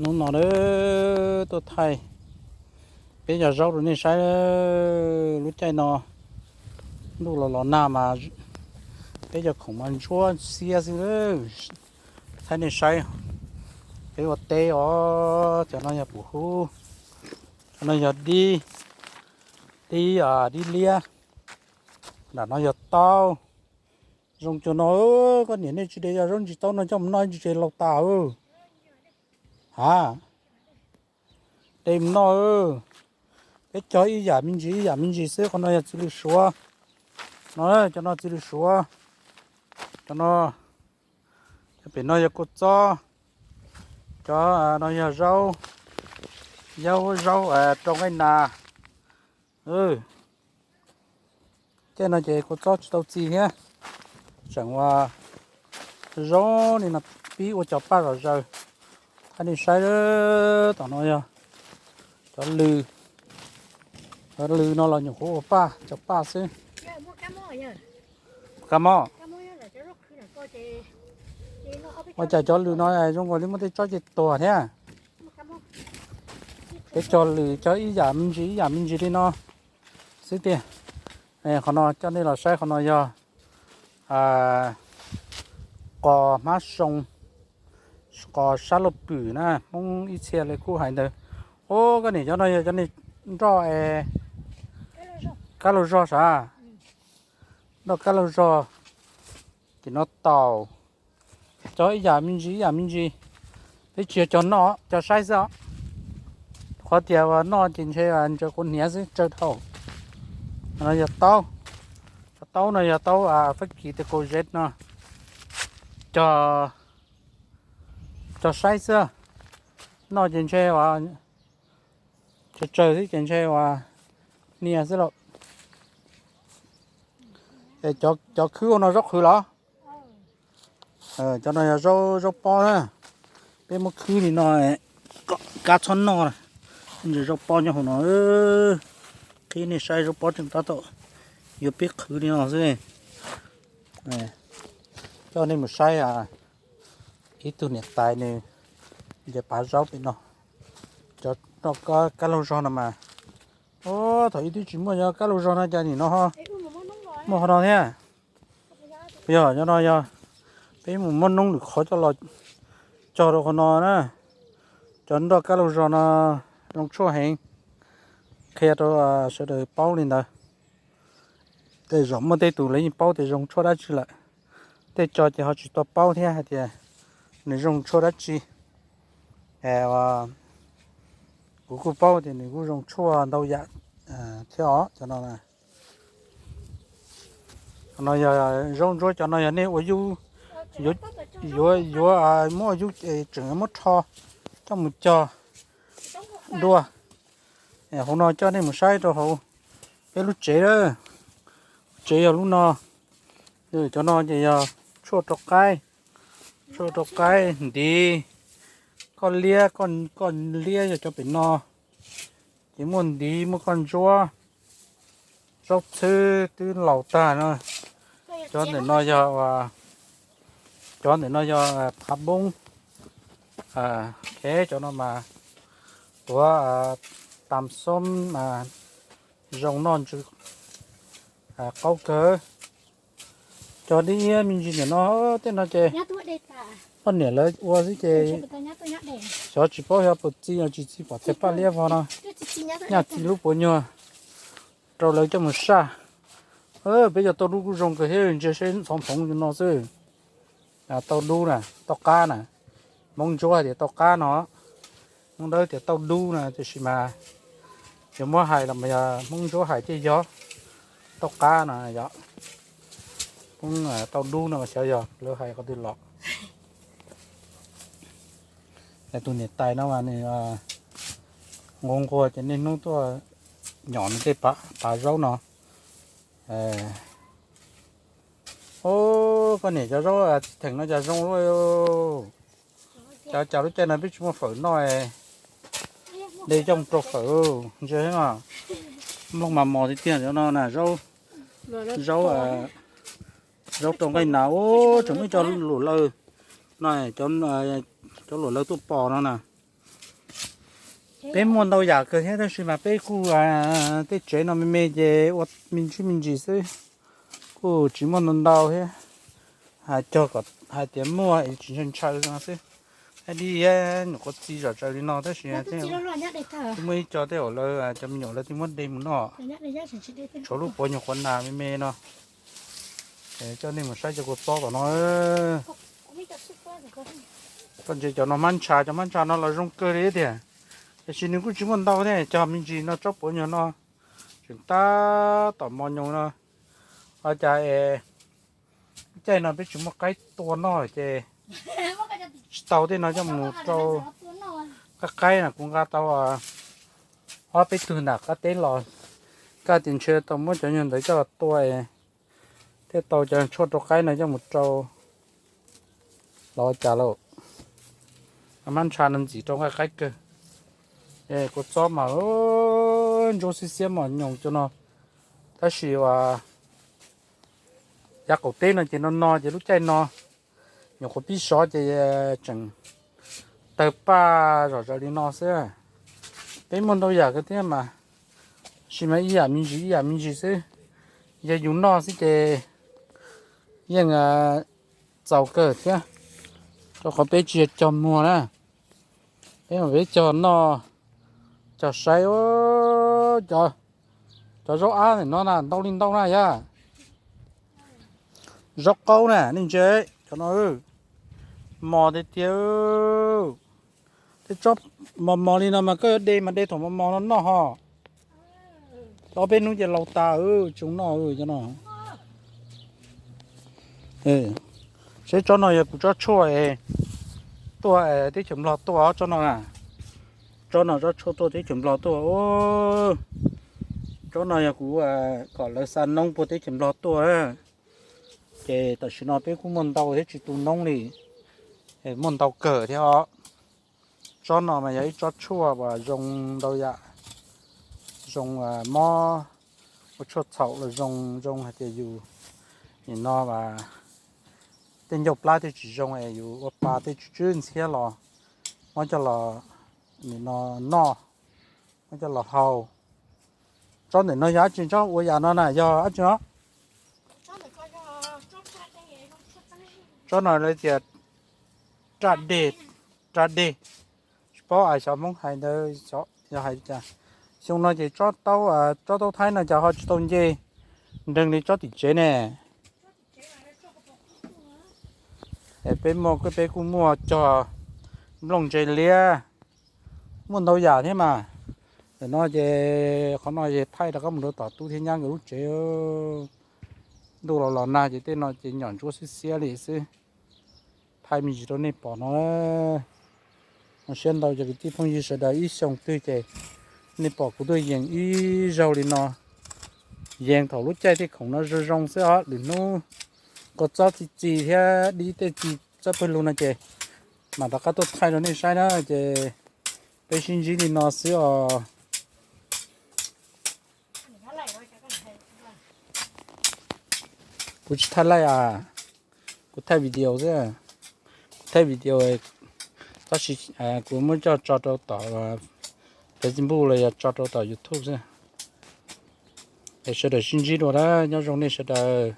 Hnub no tuaj thaij peb cov zaub rau nej saib. Lub caij no ntuj los los nag mas peb cov khoom mas ntsuab xiab xwb. Thaij nej saib, peb ua teb os. Cov no yog pum hub, cov no yog dib, dib, dib liab, nram no yog taub. Zoo cuag no, koj niam nej tsis de cov zaub ntsis taub no coj mus noj ntsis ces laus tas. Ha, de mus noj. Peb cog ib yam me ntsis ib yam me ntsis xwb. Qhov no yog txiv lws suav no, cov no txiv lws suav, cov no, cov pem no yog kua txob, cov no yog zaub, zaub, zaub rau nqaij nas. Caij no ces kua txob tsis tau txi thiab, tseem ua zoo li no pib ua cov paj zom zaws. Thaij nej saib, tom no yog cov lws, cov lws no los nyuam qhuav ua paj, cov paj xwb. Kab mob, ua cas cov lws no zoo nkaus li muaj tej tsob ces tuag thiab. Peb cog lws cog ib yam me ntsis ib yam me ntsis li no xwb tiag. Qhov no coj nej los saib, qhov no yog qos hmab soo, qos sab lauj pwm na, Hmoob ib txhia li kuj hais ntawd. Ub, koj niam, cov no yog cov niag nroj kab laug zog sav? Nroj kab laug zog, ces no taus, cog ib yam me ntsis ib yam me ntsis. Peb tsis yog cog noj, cog saib xwb os. Qhov tias noj ces ntshe ntsaws quav hniav xwb, tsawg dhau. No yog taub, cov taub no yog taub Fab Kis tej kaus zes no, cog, cog saib xwb. Noj ces ntshe ua tsawg tsawg xwb ces ntshe ua hnia xwb lauj. Cov khwb ua no zaub qhwv los? Cov no yog zaub pob na. Peb muab khwb li no, kab txhob noj. Ntsis zaub pob nyob hauv no, qhib nej saib, zaub pob tseem tab tom yuav pib qhwv li no xwb. Coj nej mus saib ib tug niam tais nws nce pav zaub pem no. Cov nroj kab laug zog no mas, thaum ub twb tsis muaj cov kab laug zog no cas nim no ho muaj qhov no thiab. Yog cov no yog peb mus muab noob lwm qhov coj los cog rau qhov no na. Cov nroj kab laug zog no zoo tshuaj heev, qhia rau sawv daws paub li ntawd. Tej zaum muaj tej tus lawv yeej paub tias zoo tshuaj dab tsi lawm, tej tso ces ho tsis tau paub thiab hais tias nws zoo tshuaj dab tsi. Kuv kuj paub tias nws kuj zoo tshuaj ntau yam thiab os. Cov no, no yog zaub ntsuab, cov no yog nej ua yub, yuav, yuav muab ua yub es tseem muab rho coj mus cog dua. Hauv no coj nej mus saib rau hauv peb lub tsev, lub tsev yog lub no. Cov no ces yog tshuaj rau qaib, tshuaj rau qaib ntiv, koj liab, koj liab yog cov pem no, ces muaj ntiv muaj koj ntsuab, zaub txhwb twb laus tag no. Cov ntawm no yog, cov ntawm no yog phav npoob. Cov no mas tuav tam xoob mas zoo noj ntsw qaub kawg. Cov dib iab me ntsis ntawm no, tej no ces poj niam lawv ua xwb ces xyov tsis paub xyov puas txi los tsis txi, pom tej paj liab vog no, nyaj txi lub puas nyuag rau lawv coj mus saj. Peb cov tauj dub kuj zoo kawg thiab, ntsia seb ntxhov nphoov li no xwb. Tauj dub na, tauj qab na, Hmoob Ntsuab hais tias tauj qab no, Hmoob Dawb tias tauj dub na, tiam sis mas yog muab hais los mas yog Hmoob Ntsuab hais thiaj yog tauj qab no yog. Hmoob tauj dub no mas xyov yog lawv hais qhov twg los. Tus niam tais no mas nws nquag nquag ces niaj hnub tuaj nyom nws tej pav zaub no. Koj niam, cov zaub txiv theem no cas zoo luaj. Cas cas lub caij no peb tsis muaj fawm noj, de coj mus rau fawm ntsia no. Mloog mas mos tiag tiag no na, zaub, zaub rau nqaij nas. Ub, tseem muaj ib co luam lawg no, cov luam lawg tuaj pos no na. Peb muaj ntau yam kawg thiab tab sis mas peb kuj, tej tsev no me me ces ua me ntsis me ntsis xwb, kuj tsis muaj ntau ntau thiab. Cog kom hais tias muaj es tsis ntshaw ntshaw no xwb. Ab dib nyuam qhuav txi zom zaws li no tab sis muaj ib co tej zaum lawv cov me nyuam lawv twb muab de mus noj, tshuav lub puav nyuag qhuav nas me me no. Coj nej mus saib cov kua txob tom no. Koj ntsia cov no hmab ntsha, cov hmab ntsha no los zoo kawg li tiag. Tiam sis nws kuj tsis muaj ntau thiab, cog me ntsis no tsob puav nyuag no tseem tab tom mos nyoos no. Ua cas es caij no peb tsis muaj qaib tua noj ces tsis tau tej no coj mus rau qab qaib na. Kuv nqa tau ob peb tug nram qab teb los, kaj tias ntshe tau muab cov nyuag ntawd coj los tua thiaj tau cov tshuaj rau qaib no coj mus rau los ua cas lauj. Hmab ntsha no ntxim rau nqaij qaib kawg. Kua txob mas ntsuab xiab xiab mos nyoos cov no. Tab sis uas yav qaum teb no ces no no ces lub caij no nyuam qhuav pib sov ces tseem tawg paj zom zaws li no xwb. Peb muaj ntau yam kawg thiab mas, sis mas ib yam me ntsis ib yam me ntsis xwb. Yog yus noj xwb ces yeej txaus kawg thiab, rau qhov peb tsis yog cog muag na, peb mas peb cog noj cog saib. Cov zaub ab ntawm no na ntau li ntau na yog zaub qaub na, nej ntsia cov no mos tiag tiag. Tej tsob mos mos li no mas koj yuav de mas de thaum mos mos no noj ho. Ob peb hnub ces laus tas tsis zoo noj cov no. Seb tsob no yog kuv tsob tshuaj tuaj teb chaws Nplog tuaj tsob no. Tsob no tsob tshuaj tuaj teb chaws Nplog tuaj. Tsob no yog kuv kom lawv xa noob puag teb chaws Nplog tuaj. Ces tam sim no peb kuj muaj ntau thiab tsis tu noob li, muaj ntau kawg thiab os. Tsob no mas yog ib tsob tshuaj uas zoo ntau yam, zoo mob, ua tshuaj txhaum los zoo, zoo hais tias yus nim no tej ncauj plab tej tsis zoo es yus ua pa tej tsw tsw ntxhiab los muab coj los nim no noj, muab coj los haus. Tsob ntawm no yog dab tsi, tsob ua yam no na yog dab tsi no? Tsob no lawv tias raj dej, raj dej. Tsis paub xyov Hmoob hais ntawd yog hais li cas. Xyoo no ces tsob taub, tsob taub thaib no cas ho tsis tau nce nreeg li tsob tim tsev ne. Peb muaj, peb kuj muaj cog nplooj ntse liab, muaj ntau yam thiab mas. Ntawm no ces qhov no ces thaij rov qab mus rau tom tub thiab nyab nkawd lub tsev. Ntuj los los nag ces tej no ces nyom ntsuab xiab xiab li xwb. Thaij me ntsis rau nej pom no. Zoo siab ntau cov kwv tij phooj ywg sawv daws, ib xyoo twg ces nej pom kuv tuaj yees ib zaug li no. Yees thaum lub caij tej khoom no zoo zoo xwb os, lwm hnub kua txob txi txiv thiab dib tej txiv txawb pawg lug no ces mam rov qab tuaj thaij rau nej saib na. Ces peb sib ntsib li no xwb os. Kuv tsis thaij live a, kuv thaij video xwb. Kuv thaij video tab sis kuv muab coj tso rau tom Facebook los yog tso rau tom YouTube xwb. Es sawv daws sib ntsib dua na, nyob zoo nej sawv daws.